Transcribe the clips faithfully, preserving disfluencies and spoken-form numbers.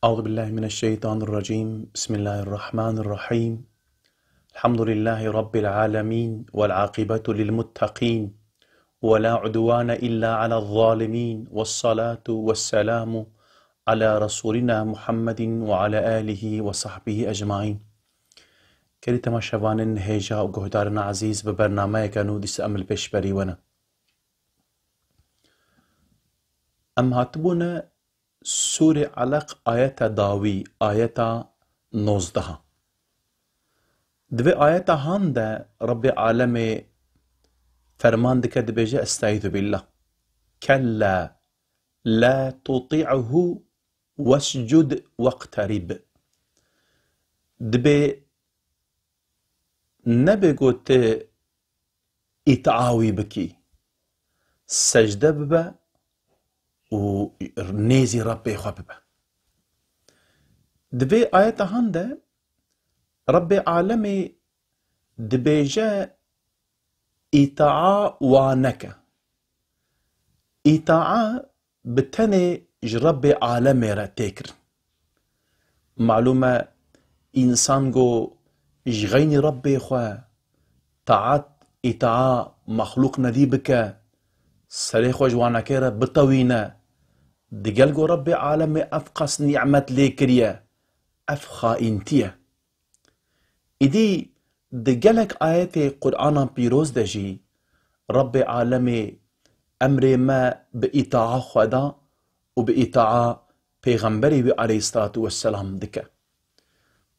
أعوذ بالله من الشيطان الرجيم. بسم الله الرحمن الرحيم. الحمد لله رب العالمين، والعاقبة للمتقين، ولا عدوان إلا على الظالمين، والصلاة والسلام على رسولنا محمد وعلى آله وصحبه أجمعين. Gelî temaşevanên hêja û guhdarên ezîz, bi bernameyeke nû dîsa em li pêş berî we ne. Em hatibûne Sûrê Eleq ayeta dawî, ayeta nozdeh. Di vê ayeta han de Rebbê Alemê ferman dike, dibêje, Estaizu billah. Kella la tuti'hu wascud waqterib. Dibê nebe ku tu îtia wî bikî, secde bibe û nêzî Rebbê xwe bibe. Di vê ayeta han de Rebbê Alemê dibêje, îtia wa neke. Îtia bi tenê ji Rebbê Alemê re tê kirin. Malûm e, însan ku ji xeynî Rebbê xwe taat, îtia mexlûq nedî bike, serê xwe ji wanekê re bitewîne, digel ku Rebbê Alemê ev qas nîmet lê kiriye, ev xaîntî ye. Îdî di gelek ayetê Qur'ana Pîroz de jî Rebbê Alemê emrê me bi îtaa xwe da û bi îtaa Pêxemberê wî aleyhisselatu vesselam dike.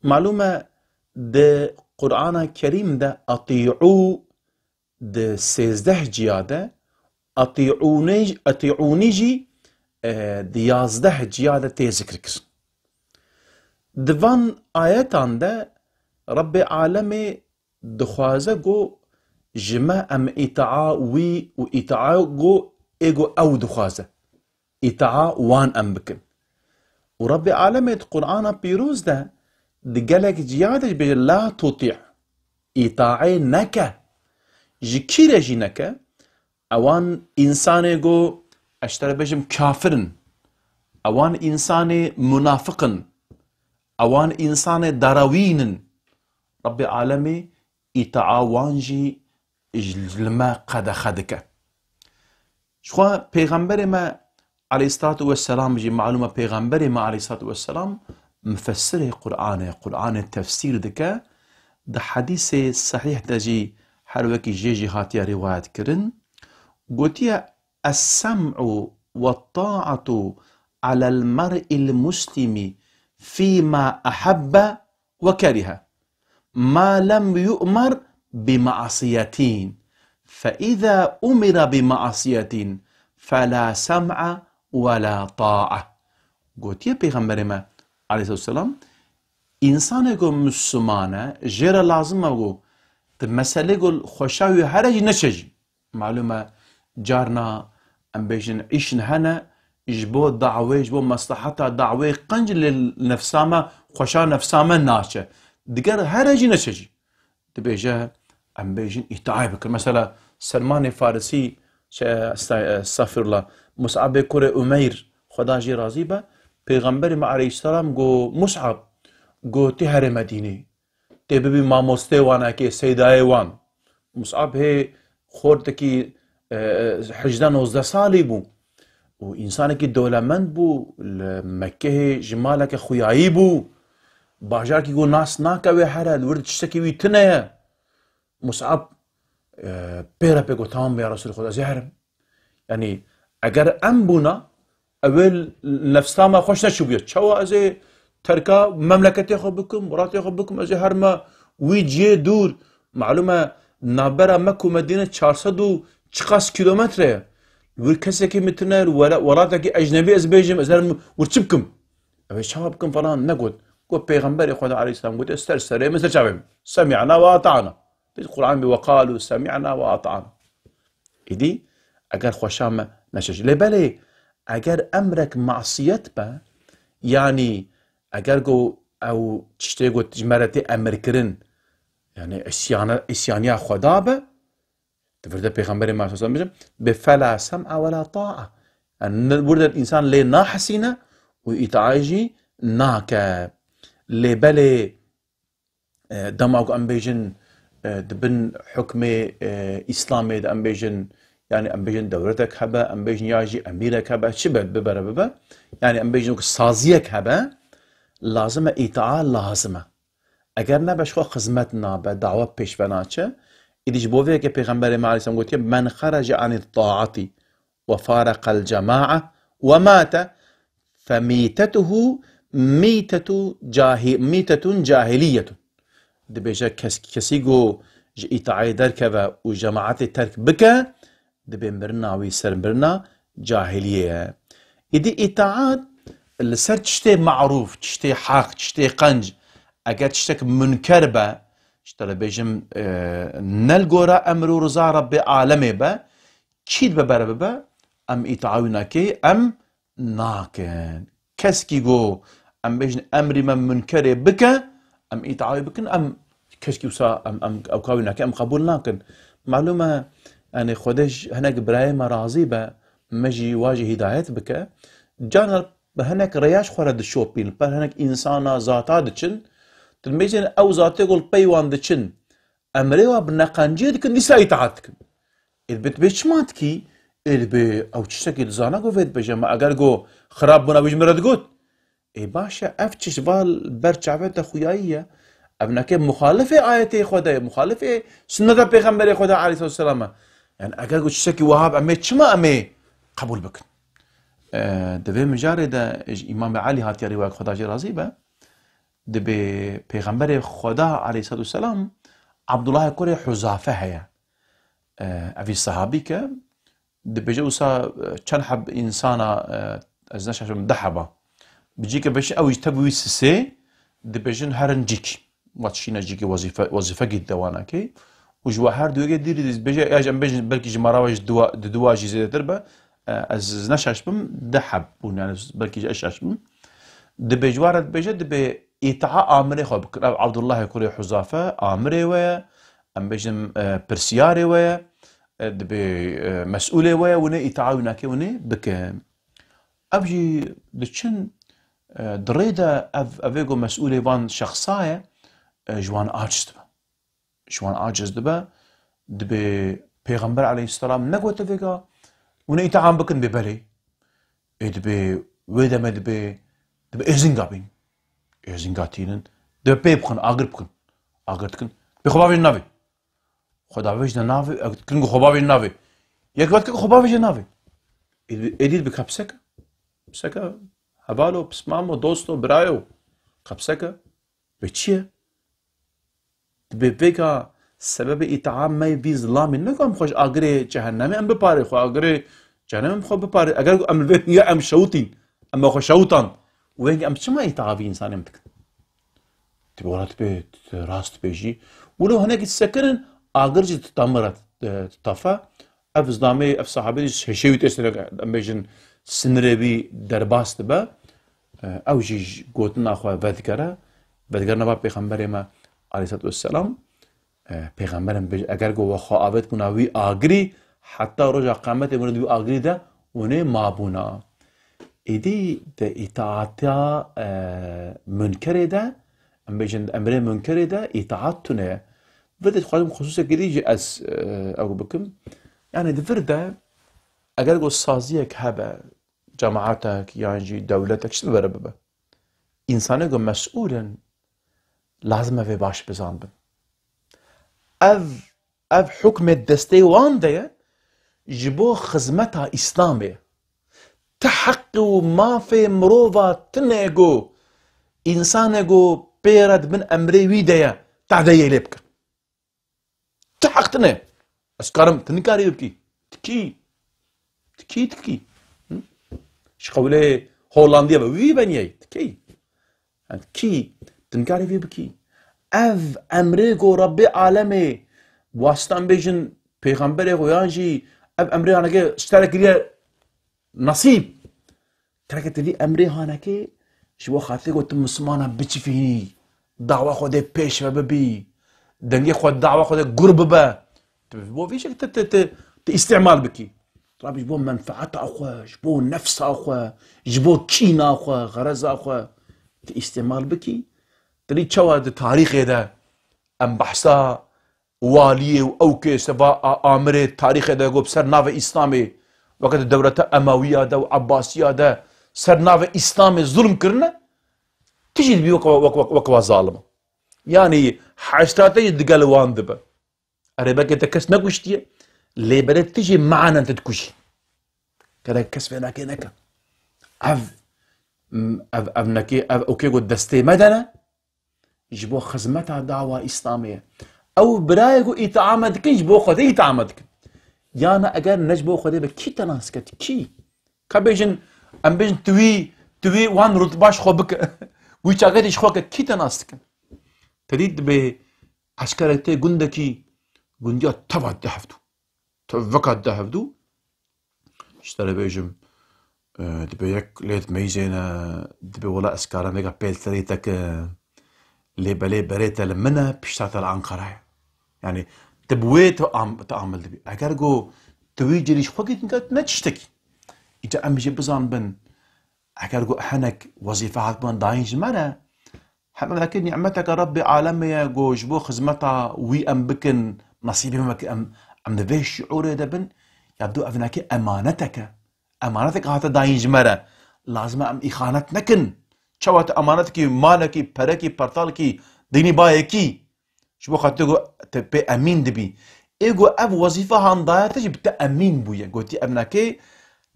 Malûm e, di Qur'ana Kerîm de "atî'û" di sêzdeh ciya de, "atî'ûnî", "atî'ûnî" jî, e, di yazdeh ciya de tê zikir kirin. Di van ayetan de Rebbê Alemê dixwaze ku ji me em îtaa wî û îtaa ku ê ku ew dixwaze, îtaa wan em bikin. Û Rebbê Alemê di Qur'ana Pîroz de di gelek ciya de jî bêje, "La tutî", îtaê neke. Ji kî re jî neke, ewan însanê ku ez ji te re bêjim kafir in. Ewan însanê munafiq in. Ewan însanê darawîn in. Rebbê Alemê îtaa wan jî ji, li me qedexe dike. Jixwe Pêxemberê me aleyhisselatu vesselam jî, malûm e, Pêxemberê me aleyhisselatu vesselam mufessirê Qur'an e, Qur'anê tefsîr dike. Di hedîsê sehîh de jî, her wekî jê jî hatiye rîwayet kirin, gotiye, "Es-sem'u we-t-ta'atu alel mer'il muslimi fîma ehebbe ve kerihe, ma lem yu'mer bi ma'siyetin, fe izâ umira bi ma'siyetin, fe la sem'a ve la ta'a." Gotiye Pêxemberê me aleyhisselatu vesselam, însanê ku Misliman e, jê re lazim e ku di meselê ku xweşa wî here jî neçe jî. Malûm e, carna, em bêjin, îşin hene, ji bo dawê, ji bo mesleheta dawê qenc li nefsa me, xweşa nefsa me naçe. Diger here jî neçe jî. Dibêje, em bêjin, îtaê bikin. Mesela, Selmanê Farisî, şe-, esta-, estexfirullah, Mus'abê kurê Umeyr, Xweda jê razî be, Pêxemberê me aleyhisselam got, Mus'ab, got, tê herê Medînê. Tê bibî mamostê wanekê, seydayê wan. Mus'ab hê xortekî, e, e, hejdeh nozdeh salî bû. Û însanekî dewlemend bû, li Mekkehê ji maleke xuyayî bû. Bajarekî ku nas nake wê here, li wir de tiştekî wî tune ye. Mus'ab, e, pê re pê got, "Tamam ya Resûlê Xweda, ez ê herim." Yanî, eger em bûna, ew ê nefsa me xweş neçûbûye. Çawa ez ê terka memleketê xwe bikim, welatê xwe bikim, ez ê herime wî cihê dûr? Malûm e, navbera Mek û Medîne çar sed û çiqas kîlometre ye. Li wir kesekî min tune, li wela-, welatekî ecnebî ez bêjim, ez herim wir çi bikim? Ew ê çawa bikim falan negot. Got, Pêxemberê Xweda aleyhisselam got, ser serê min, ser çavê min. Semi'na ve ata'na. Pêş Qur'an bê, "Ve qalu semi'na ve ata'na." Îdî, eger xweşa me neşe jî. Lê belê, eger emrek masiyet be, yanî eger ku ew tiştê ku ji me re tê emir kirin, yanî îsyana, îsyaniya Xweda be, di vir de Pêxemberê me sallallahu aleyhi ve sellem bêje, "Bi fela sem'a ve la ta'a." Yanî ne, burada însan lê nahesîne û îtaayê jî nake. Lê belê, e, dema ku em bêjin, e, di bin hukmê, e, Îslamê de em bêjin, yani em bêjin dewletek hebe, em bêjin ya jî emîrek hebe, çi be, bibere bibe, yani em bêjin ku saziyek hebe, lazim e, îtaa lazim e. Eger nebe ji xwe xizmet nabe, dawa pêş ve naçe. Îdî ji bo vê yekê Pêxemberê me aleyhisselam gotiye, "Men xerece anî taatî we fareqel cemae we mate, femîtetuhu mîtetu cahi-, mîtetun cahiliyetun." Dibêje kes-, kesî ku ji îtaayê derkeve û cemaetê terk bike, dibê mirina wî ser mirina cahiliyê ye. Îdî îtaat li ser tiştê marûf, tiştê heq, tiştê qenc, eger tiştek munker be, işte dibêjim, e, ne li gora emr û riza Rebbê alemê be, kî dibe bere bibe, em îtaa wî nakê, em nakin. Keskî go, em bêjin emrî me munkerê bike, em îtaayê bikin, em keskî wisa em, em ew kawî nake, em qebûl nakin. Malûm e, yani Xwedê ji hinek birayê me razî be, me jî wa jî hîdayet bike. Cana bi hinek rêya ji xwe re dişopîn, li per hinek însana zata diçin. Tu dibêjin ew zatê ku li pey wan diçin, emrê wa bi neqenciyê dikin, dîsa îtaat dikin. Ê dibê, dibê çima dikî? Ê dibê ew tiştekî dizana ku vê dibêje, me eger ku xirab bûna wî ji min re digot. Ê baş e, ev tişt va li ber çavê te xuyayî ye. Ev neke muxalifê ayetê Xwedê ye, muxalifê sunneta Pêxemberê Xwedê aleyhisselatu vesselam e. Yani eger ku tiştekî wiha be, em ê çima em ê qebûl bikin? E, di vê mijarê de ji Îmamê Elî hatiye rîwayet, Xweda jê razî be. Dibê Pêxemberê Xweda aleyhisselatu vesselam Abdullahê kurê Huzafe heye. E, evî sahabîk e. Dibêje wisa, e, çend heb însana, e, ez neşaşim, deh heba. Bi cîke beşin ew jî tev wî sisê, dibêjin herin cîk. Wat şîne cîkê wezîfe, wezîfekî dide wana kê. Û ji we her duyê dîrî dibêje, ya jî em bêjin belkî ji mara we ji dua, di dua jî zêdetir be. E, ez neşaş bim, deh heb bûn, yani belkî jî ez şaş bim. Dibê ji wan re dibêje, dibê îtaa amirê xwe bikin. Ev Abdullahê kurê Huzafe amirê we ye, em bêjin, e, pirsiyarê we ye, e, dibê, e, mesûlê we ye, hûn ê îtaa wî nake, hûn ê bikin. Ev jî diçin, e, di rê de ev, evê ku mesûlê van şexsa ye, e, ji wan aciz dibe. Ji wan aciz dibe, dibê Pêxember aleyhisselam negote vêga, hûn ê îtaam bikin, bê belê. Ê dibê, wê demê dibê, dibê êzinga bîn. Êzinga tînin. Dibê pê bixin, agir bikin. Agir dikin. Bê xwe bavêjin navê. Xwe davêjine navê, ew dikin ku xwe bavêjin navê. Yek vet ku xwe bavêje navê. Ê dibê, ê dî dibê ka piseke. Piseke, hevalo, pismamo, dosto, birayo. Ka piseke. Vê çi ye? Dibê vêga sebebê îtaa me vî zilamê ne ku em xwe ji agirê cehennemê em biparê, xwe agirê cehennemê em xwe biparê. Eger ku em li vê dinya em şewitîn, em xwe şewitand, weng em çima îtaa vî însanê em dikin? Dibê wela dibê, tu rast dibêjî. Wilo hinekî disekirin, agir jî dita min re, e, ditafe. Ev zilamê, ev sahabê jî hêşê wî tê sinir, em bêjin, sinirê wî derbas dibe. E, ew jî ji gotina xwe vedigere. Vedigerina va Pêxemberê me aleyhisselatu vesselam. E, Pêxemberê me bêje, eger ku we xwe avêt bûna wî agirî, heta roja qiyametê mirin di wî agirî de hûn ê mabûna. Êdî di îtaata, e, munkerê de, em bêjin di emrê munkerê de îtaat tune ye. Vir de dixwazim xisûsekî dî jî ez, e, ew bikim. Yani di vir de eger ku saziyek hebe, cemaetek yan jî dewletek çi bibere bibe, însanê ku mesûl in, lazim e vê baş bizanbin. Ev, ev hukmê destê wan de ye, ji bo xizmeta Îslamê. Ti heq û mafê mirova tune ku însanê ku pê re di bin emrê wî de ye, tadeyê lê bike. Ti heq tune. Ez karim, tu nikarî bikî. Tikî. Tikî, tikî. Hı? Ji qewlê Hollandiya be, wî beniyey. Tikî. Yani kî, tu nikarî vî bikî. Ev emrê ku Rebbê alemê, wastan bêjin pêxemberê xwe yan jî ev emrê haneke ji te re kiriye nasîb. Kereke tu vî emrê hanekê ji bo xatirê ku tu mislimana bicivînî, dawa Xwedê pêş ve bibî, dengê xwe dawa Xwedê gur bibe. Tu bo vî şek tu, tu, tu, tu îstîmal bikî. Tu rabî ji bo menfeeta xwe, ji bo nefsa xwe, ji bo kîna xwe, xereza xwe. tu îstîmal bikî, tu dî çawa di tarîxê de em behsa waliyê û ew kesê va a-, amirê tarîxê de got ser navê Îslamê, weke di dewleta Emewiya de û Ebbasiya de ser navê Îslamê zulm kirine, tu jî dibî wek, wek, wek, wek wa zalim. Yanî hesrete jî digel wan dibe. Erê belkê te kes nekuştiye, lê belê tu jî manen tu dikujî. Gerek kes vê nekê neke. Ev, ev, ev nekê, ev okê got destê me de ne. Ji bo xizmeta dawa Îslamê ye. Ew birayê ku îtia me dikin, ji bo Xwedê îtia me dikin. Yana eger ne ji bo Xwedê be, kî te nas dike? Kî? Ka bêjin, em bêjin tu wî, tu wî wan rutba ji xwe bike. Wî çaxetê ji xwe ke, kî te nas dike? Te dît dibê eşkerek tê gundekî, gundiya teva dide hevdû. Teveka dide hevdû. Ji te re bêjim, e, dibê yek lê dimeyzêne, dibê wela ez karim vêga pêl serî te ke, lê belê berê te li min e, pişta te li Anqara ye. Yanî, tu bi wê tu am-, tu amil dibî. Eger go tu wî cirî ji xwe kî dinke, ne tiştekî. Îca em jî bizan bin, eger go hinek wezîfe hatibûn dayîn ji me re, Hema vekê nîmeteke Rebbê alemê ye, ku ji bo xizmeta wî em bikin, nesîbê me ke em, em di vê şiûrê de bin, ya do ev nake emaneteke. Emaneteke hate dayîn ji me re. Lazim e em îxanet nekin. Çawa tu emanetekî, malekî, perekî, pertalekî, dînî bayekî, ji bo xatir ku te pê emîn dibî. Ê ku ev wezîfe han daye te jî bi te emîn bûye. Gotî ev nake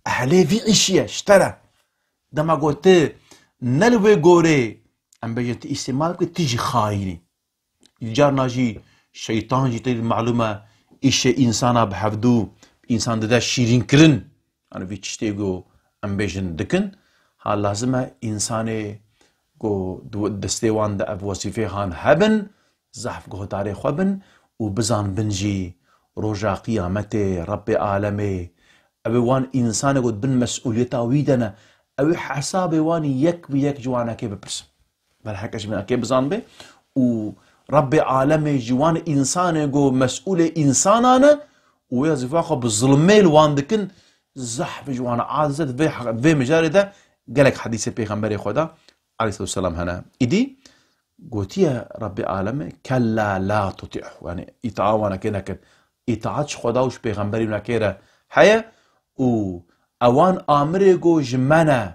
ehlê vî îşî ye, ji te re. Dema ku tu ne li wê gorê, em bêjin, tu îstîmal bikî, tu jî xayîn î. Carna jî şeytan jî tê malûm e, îşê însana bi hevdû, însan dide şîrînkirin. Yanî vî tiştê ku em bêjin dikin. Ha lazim e însanê ku di destê wan de ev wezîfê han hebin, zehf guhdarê xwe bin û bizan bin jî roja qiyametê Rebbê alemê ew ê wan însanê ku di bin mesûliyeta wî de ne, ew ê hesabê wan yek bi yek ji wanekê bipirsin. Belheke ji binekê bizan be û Rebbê alemê ji wan însanê ku mesûlê însanan e û wê zifa xwe bi zulmê li wan dikin, zehf ji wan azet vê, vê mijarê de gelek hedîsê Pêxemberê Xweda aleyhisselatu vesselam hene. Îdî gotiye Rebbê alemê, "Kella la tuti'hu." Yanî îtaa wanekê nekin. Îtaat ji Xweda û ji Pêxemberî winekê re heye û ewan amirê ku ji me ne.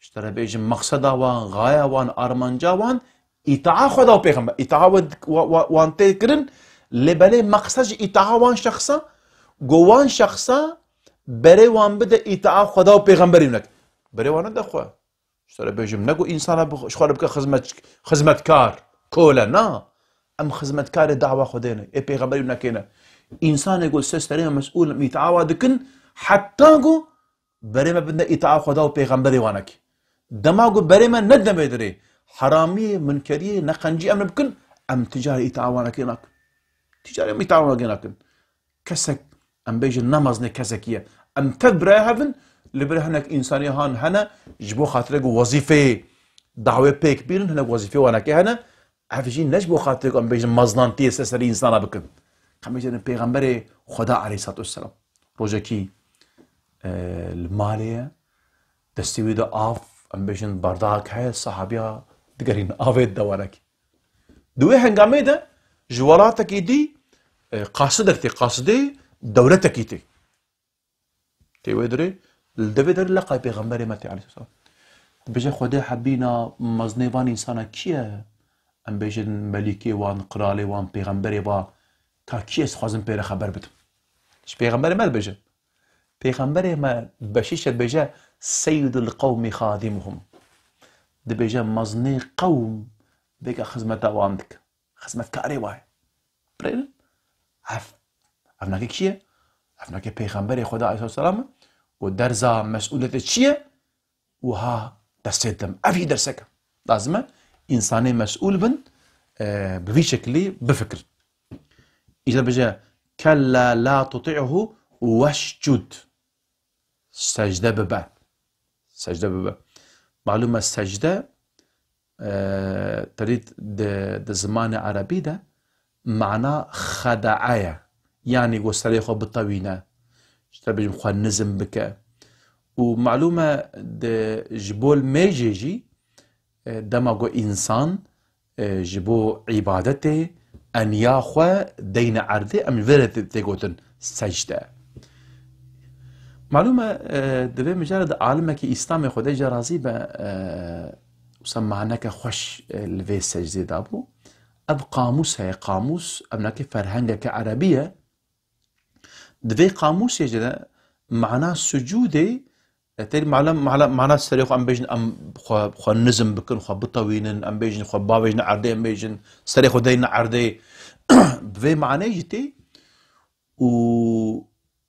Ji te re bêjim, meqseda wan, gaya wan, armanca wan, îtaa Xweda û Pêxember. Îtaa we, wa, wa, wan tê kirin, lê belê meqsed ji îtaa wan şexsa, ku wan şexsa berê wan bide îtaa Xweda û Pêxemberî winekê. Berê wan nede xwe. Ji te re bêjim, ne ku însana bi-, ji xwe re bike xizmet-, xizmetkar, kole, na. Em xizmetkarê dawa Xwedê ne, ê Pêxemberî winekê ne. Însanê ku ser serê me mesûl in, îtaa wa dikin, heta ku berê me bidine îtaa Xweda û Pêxemberê wanekê. Dema ku berê me nedine vê dirê, heramiyê, munkeriyê, neqencî em bikin, em ticarê îtaa wanekê nakin. Ticarê em îtaa wanekê nakin. Kesek, em bêjin, ne mezinê kesekî ye. Em tev birayê hev in, li vir hinek însanê han hene, ji bo xatirê ku wezîfeyê dawê pêk bînin, hinek wezîfeyê wanekê hene, ev jî ne ji bo xatirê ku em bêjin mezinantiyê ser serî însana bikin. Em bêjin Pêxemberê Xweda aleyhisselatu vesselam. Rojekî, e, li malê ye, destê wî de av, em bêjin berdahek heye, sahabiya digerîn avê dide wanekê. Di wê hengamê de ji welatekî dî, e, qasidek tê, qasidê dewletekî tê. Tê wê dirê, li devê derê leqay Pêxemberê me tê aleyhisselam. Dibêje, Xwedê hebîna mezinê van însana kî ye? Em bêjin melîkê wan, qiralê wan, pêxemberê va, ka kî ye, ez dixwazim pê re xeber bidim. Ji pêxemberê me dibêje. Pêxemberê me beşîşe dibêje, "Seyyidul qewmî xadimuhum." Dibêje, "Mezinê qewm vêga xizmeta wan dike." Xizmetkarê wa ye. Birênin, ev, ev nake kî ye? Ev nake Pêxemberê Xweda aleyhisselam e. Û derza mesûliyetê çi ye? Wiha dersê didim. Ev jî dersek e. Lazim e însanê mesûl bin, e, bi vî şekilî bifikirin. Îcar bêje, "Kella la tuti'hu vescud." Secde bibe. Secde bibe. Malûm e secde, e, terî di, di zimanê erebî de mana xedae ye. Yanî ku serê xwe bitewîne. Ji te bêjim xwe nizm bike. Û malûm e di, ji bo mêjê jî, e, dema ku însan, e, ji bo îbadetê eniya xwe deyne erdê, em vê re tê, tê gotin secde. Malûm e, e, di vê mijarê de alimekî Îslamê Xwedê jê razî be, e, wisa maneke xweş, e, li vê secdê dabû. Ev qamûs heye, qamûs, ev nake ferhengeke erebî ye. Di vê qamûsê jî de mana sucûdê, e, tê mana, mana, mana serê xwe em bêjin, em xwe, xwe nizm bikin, xwe bitewînin, em bêjin, xwe bavêjin erdê, em bêjin, serê xwe deynin erdê. Bi vê maneyê jî tê û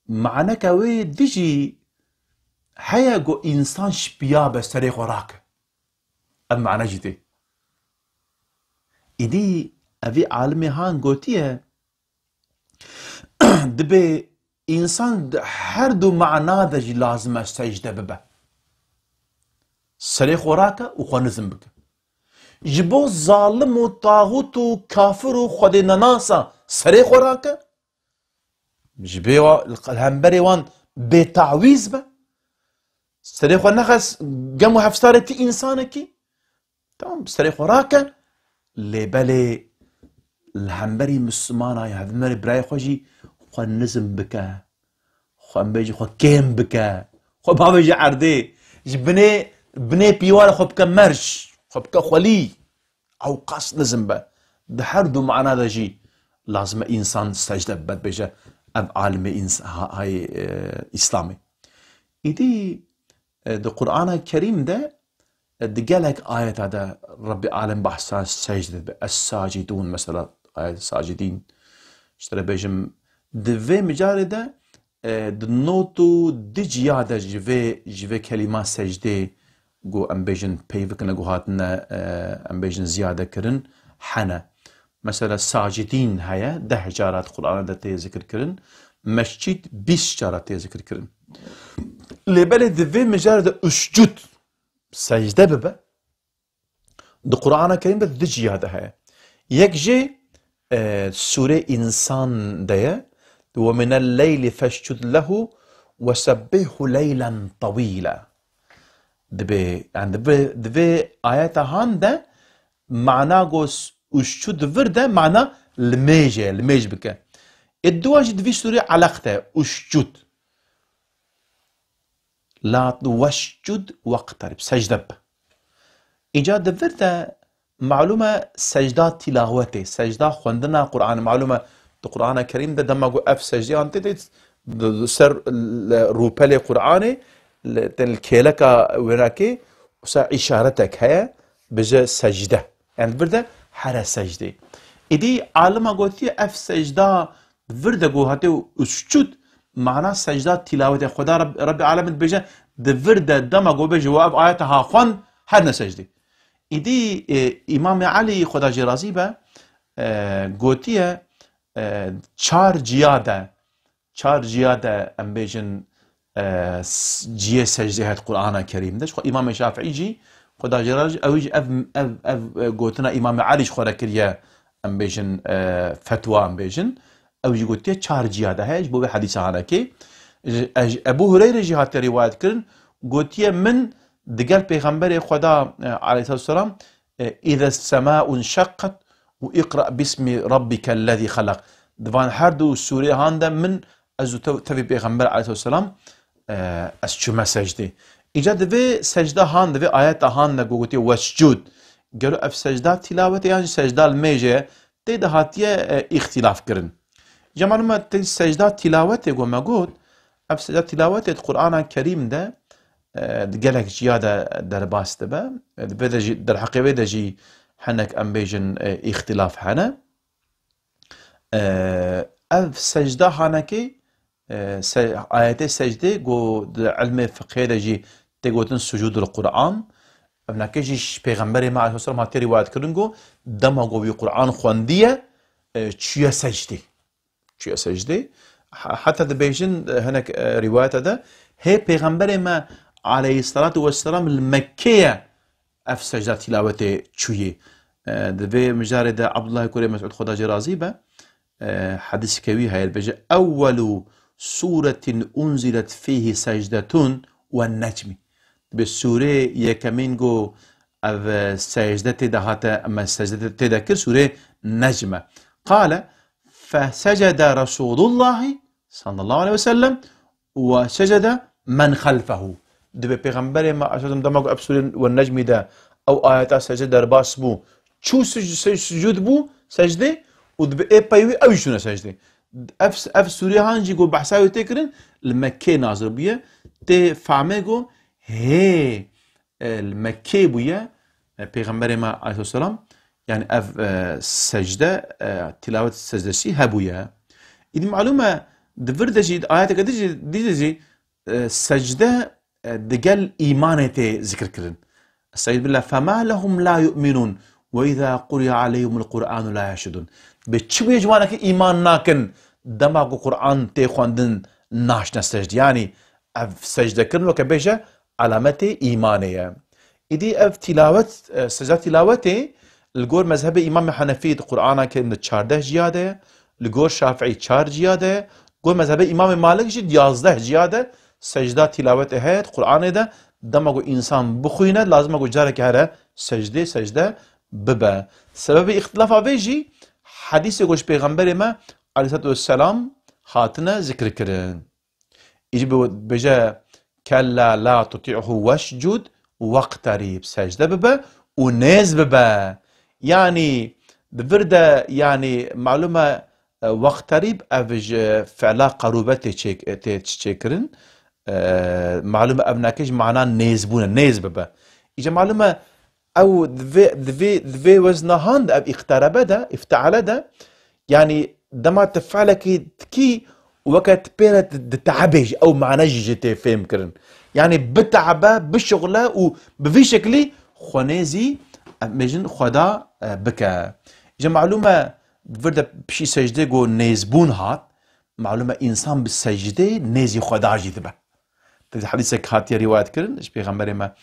maneke wê dijî heye ku însan şipiya be serê xwe rake. Ev mane jî tê. Îdî evî alimê han gotiye, dibê însan di her du mana de jî lazim e secde bibe. Serê xwe rake û xwe nizm bike. Ji bo zalim û taxût û kafir û xwedê nenasa serê xwe rake. Ji bê wa, li hemberê wan bêtawîz be. Serê xwe nexes gem û hefsarê ti însanekî. Tamam, serê xwe rake. Lê belê li hemberî Mislimana ya hemberî birayê xwe jî xwe nizm bike. Xwe em bêjin xwe kêm bike. Xwe bavêje erdê. Ji binê, binê pîwara xwe bike merj. Xwe bike xwelî. Ew qas nizm be. Di her du mana de jî lazim e însan secde bibe, dibêje ev alimê îns-, ha-, hay, e, Îslamê. Îdî, e, di Qur'ana Kerîm de, e, di gelek ayeta de Rebbî alem behsa secde dibe. Es-Sacidûn mesela, ayet Sacidîn. Ji te re bêjim, di vê mijarê de, e, di not û du ciya de ji vê, ji vê kelîma secdê ku em bêjin peyv kine, ku hatine, e, em bêjin ziyade kirin, hene. Mesela sacidîn heye, deh cara di Qur'ana de tê zikir kirin, mescîd bîst cara tê zikir kirin. Lê belê di vê mijarê de uscud, secde bibe, di Qur'ana Kerîm de di du ciya de heye. Yek jê, e, Sûrê Însan de ye, "Ve minel leyli fescud lehu ve sebbihhu leylen tawîla." Dibê, yani di vê, di vê ayeta han de mana go s-, uscud vir de mana limêje, limêj bike. Ê dua jî di vî sûrê Alaq de, uscud. La vescud weqterib. Secde bi. Îca di vir de malûm e secda tîlawetê, secda xwendina Qur'anê. Malûm e di Qur'ana Kerîm de dema ku ev secdeyan tê, tê di, di ser li rûpelê Qur'anê, li, tên li kêleka wênakê, wisa îşaretek heye, bije secde. Yani vir de here secdê. Îdî alima gotiye ev secda vir de ku hate uscud, mana secda tîlawetê. Xweda Reb-, Rebbê Alemê dibêje, di vir de dema ku bêje we ev ayeta ha xwend, her ne secdê. Îdî, e, Îmamê Elî, Xweda jê razî be, e, gotiye, e, çar ciya de, çar ciya de em bêjin, e, s-, ciyê secdê heye di Qur'ana Kerîm de. Ji xwe Îmamê Şafîî jî, Xweda jê razî, ew jî ev, ev, ev, e, gotina Îmamê Elî ji xwe re kiriye, em bêjin, e, fetwa em bêjin. Ew jî gotiye çar ciya de heye, ji bo vê hedîsa hanekê. Ji, e, ji Ebû Hureyre jî hatiye rîwayet kirin, gotiye min digel Pêxemberê Xweda, e, aleyhisselatu vesselam, e, "Îze semâ unşeqqet û iqra bismi rabbikellezî xelaq." Di van her du sûrê han de min, ez û tev-, tevî Pêxember aleyhisselam, e, ez çûme secdê. Îca di vê secda han, di vê ayeta han de ku gotiye "Wescûd", gelo ev secda tîlawetê yan jî secda limêjê ye, tê de hatiye, e, îxtîlaf kirin. Îca malûm e tê secda tîlawetê ku me got, ev secda tîlawetê di Qur'ana Kerîm de, e, di gelek ciya de derbas dibe. E, di vê de jî, derheqê vê de jî hinek em bêjin, e, îxtîlaf hene. E, ev secda hanekê, e, se-, ayetê secdê ku di ilmê fiqhê de jî tê gotin sucûdul Qur'an. Ev nake jî ş-, Pêxemberê me aleyhisselam hatiye rîwayet kirin ku dema ku wî Qur'an xwendiye, e, çûye secdê. Çûye secdê. He-, heta dibêjin, e, hinek, e, rîwayeta de, hê Pêxemberê me aleyhisselatu vesselam li Mekkeyê ev secda tîlawetê çûyê. E, di vê mijarê de Abdullah kurê Mes'ud, Xweda jê razî be, e, hedîseke wî heye, dibêje, "Ewwelu sûretin unzilet fîhî secdetun wen necmî." Dibê sûrê yekemîn ku ev, e, secde tê de hate, me secde tê de kir, sûrê Necm e. Qale, fesecede Resûlullahî sallallahu aleyhi ve sellem ve secede men xelfehu. Dibê Pêxemberê me aleyhisselam dema ku ev sûrê ve Necmî de ew ayeta secde derbas bû, çû sic-, sic-, sicûd bû, secdê, û dibê ê peywî ew jî çûne secdê. Ev, ev sûrê han jî ku behsa wê tê kirin, li Mekkê nazil bûye, tê fehmê ku hê, e, li Mekkê bûye, e, Pêxemberê me aleyhisselam, yani ev, e, secde, e, tilawet secdesî hebûye. Îdî malûm e, di vir de jî, di ayeteke din jî, dî de jî, e, secde, e, digel îmanê tê zikir kirin. Estaizu billah, fema lehum la yu'minun ve izâ quriya aleyhimul Qur'anu la yeşhedun. Bi çi wê ji wan e ke îman nakin, dema ku Qur'an tê xwendin naşne secde. Yani ev secde kirin weke bêje alametê îmanê ye. Îdî ev tilawet, e, secda tilawetê li gor mezhebê Îmamê Henefî di Qur'ana Kerîm de çardeh ciya de ye, li gor Şafîî çar ciya de ye, gor mezhebê Îmamê Malik jî di yazdeh ciya de secda tilawetê heye di Qur'anê de, dema ku însan bixwîne, lazim e ku carekê here secdê, secde bibe. Sebebê îxtilafa vê jî hedîsê ku ji Pêxemberê me aleyhisselatu vesselam hatine zikirkirin. Îcî bi-, bêje, "Kella la tuti'hu veşcud veqterîb." Secde bibe û nêz bibe. Yanî, di vir de, yanî, malûm e, e, weqterîb ev ji fi'la qerûbe tê çêk-, tê çêkirin. E, malûm e, ev nake ji mana nêzbûn e, nêz bibe. Îca malûm e, ew di vê, di vê, di vê wezna han de, ev îqterebe de, îfteale de, yanî dema tu fi'lekî dikî, weke tu pê re di, diteebe jî, ew mane jî ji tê fêm kirin. Yanî biteebe, bişuxle û bi vî şeklî xwe nêzî, em bêjin, Xweda, e, bike. Ji malûm e, vir de pişî secdê ku nêzbûn hat, malûm e, însan bi secdê nêzî Xweda jî dibe. Di hedîsek hatiye rîwayet kirin ji Pêxemberê me,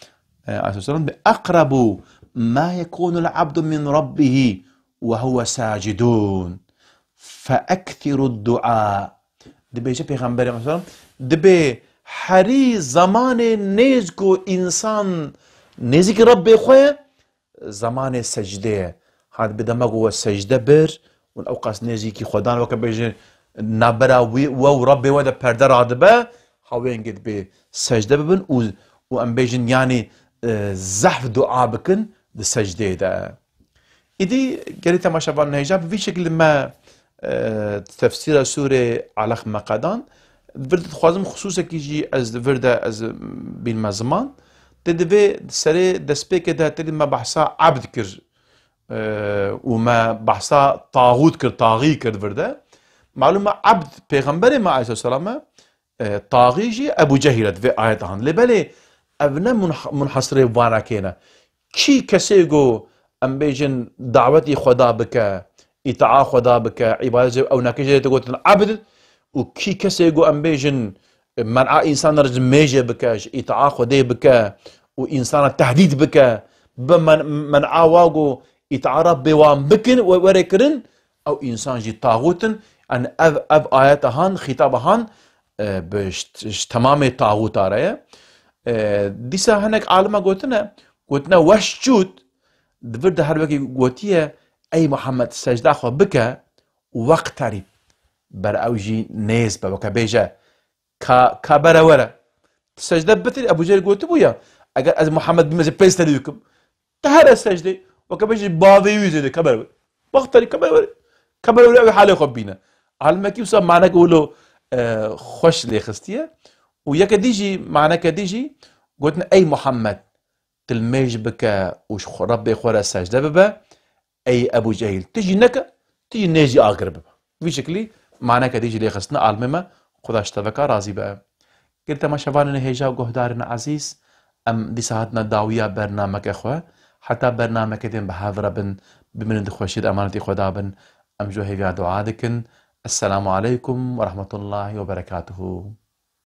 e, aleyhisselam, bi, "Eqrebu ma yekunul abdu min rabbihî ve huve sacidun. Fe ekthirud dua." Dibêje Pêxemberê me aleyhisselam, dibê herî zemanê nêz ku însan nêzîkî Rebbê xwe ye, zemanê secdê ye. Hat bi dema ku we secde bir, û ew qas nêzîkî Xwedan weke bêjin nabera wî, we û Rebbê we de perde radibe, ha wê hingê dibê secde bibin û, û em bêjin, yanî, e, zehf dua bikin di secdeyê de. Îdî gelî temaşevan hêja bi vî şekilî me, e, tefsîra sûrê Alaq me qedan. Vir de dixwazim xisûsekî jî ez di vir de ez bînme ziman. Tê di vê serê destpêkê de tê di me behsa ebd kir, e, û me behsa taxût kir, taxî kir vir de. Malûm e ebd pêxemberê me aleyhisselam e, e, taxî jî Ebû Cehîl e di vê ayeta han. Lê belê ev ne munha-, munhasirê vanakê ne. Kî kesê ku em bêjin dawetî Xweda bike, îtaa Xweda bike, îbadet jê, ew nake jê tê gotin ebd, û kî kesê ku em bêjin men'a însan re ji mêjê bike, ji îtaa Xwedê bike û însana tehdîd bike, bi men-, men'a wa ku îtaa Rebbê wan bikin, we-, were kirin, ew însan jî taxût in. Yanî ev, ev ayeta han, xîtaba han, e, bi ji, ji temamê taxûta re ye. E, dîsa hinek alima gotine, gotine weşcûd, di vir de her wekî gotiye, "Ey Muhammed, secda xwe bike, weqterîb." Ber ew jî nêz be, weke bêje, "Ka, ka bere were." Tu secde bitir, Ebû Cehil gotibû ya, "Eger ez Muhammed bim, ez ê pêz te lê bikim." Te here secdê, weke bêjî bavê wî zêde, keber were. Baxterî keber were. Keber were, ew halê xwe bîne. Alimekî wisa maneke wilo, e, xweş lê xistiye. Û yeke dî jî, maneke dî jî, gotin, "Ey Muhammed, tu li mêj bike û ji xwe, Rebbê xwe re secde bibe. Ey Ebû Cehîl, tu jî neke, tu jî nêzî agir bibe." Vî şeklî maneke dî jî lê xistine alimê me, Xuda ji te veka razî be. Gelî temaşevanên hêja û guhdarên ezîz, em dîsa hatine dawiya bernameke xwe. Heta bernameke din bi hev re bin, bimînin di xweşî de emanetî Xweda bin. Em ji we hêviya dua dikin. Esselamu aleykum ve rahmetullahi ve berekatuhu.